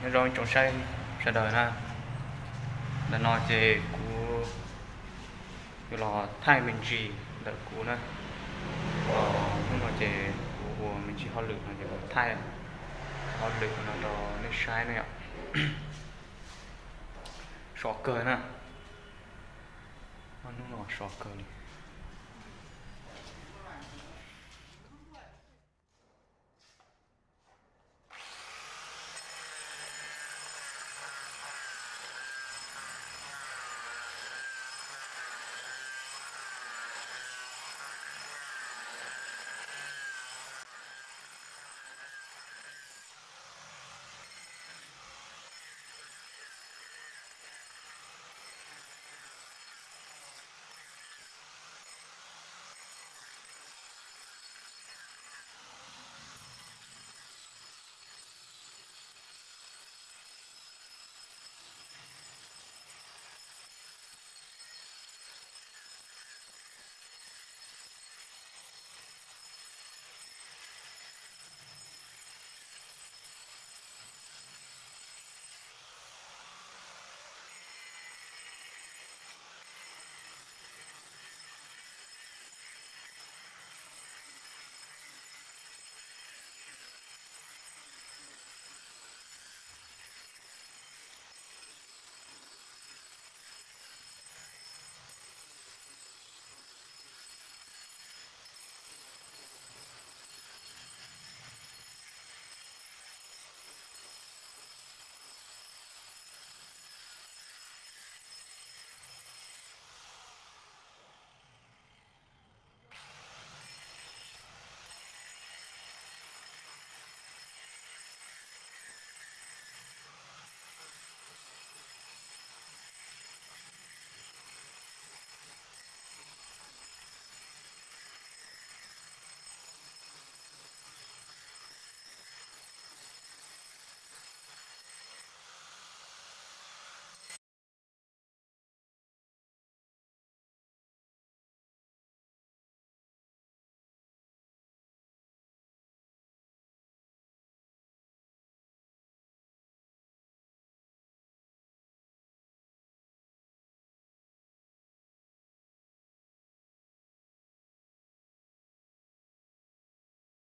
Nyob zoo ib tsoom saib sawv daws na, ntawm no ces kuv yuav los thaij me ntsis ntawm kuv na. Hnub no ces kuv ua me ntsis hauj lwm no ces kuv thaij hauj lwm no rau nej saib ne yom. Sov kawg na, hnub no sov kawg li.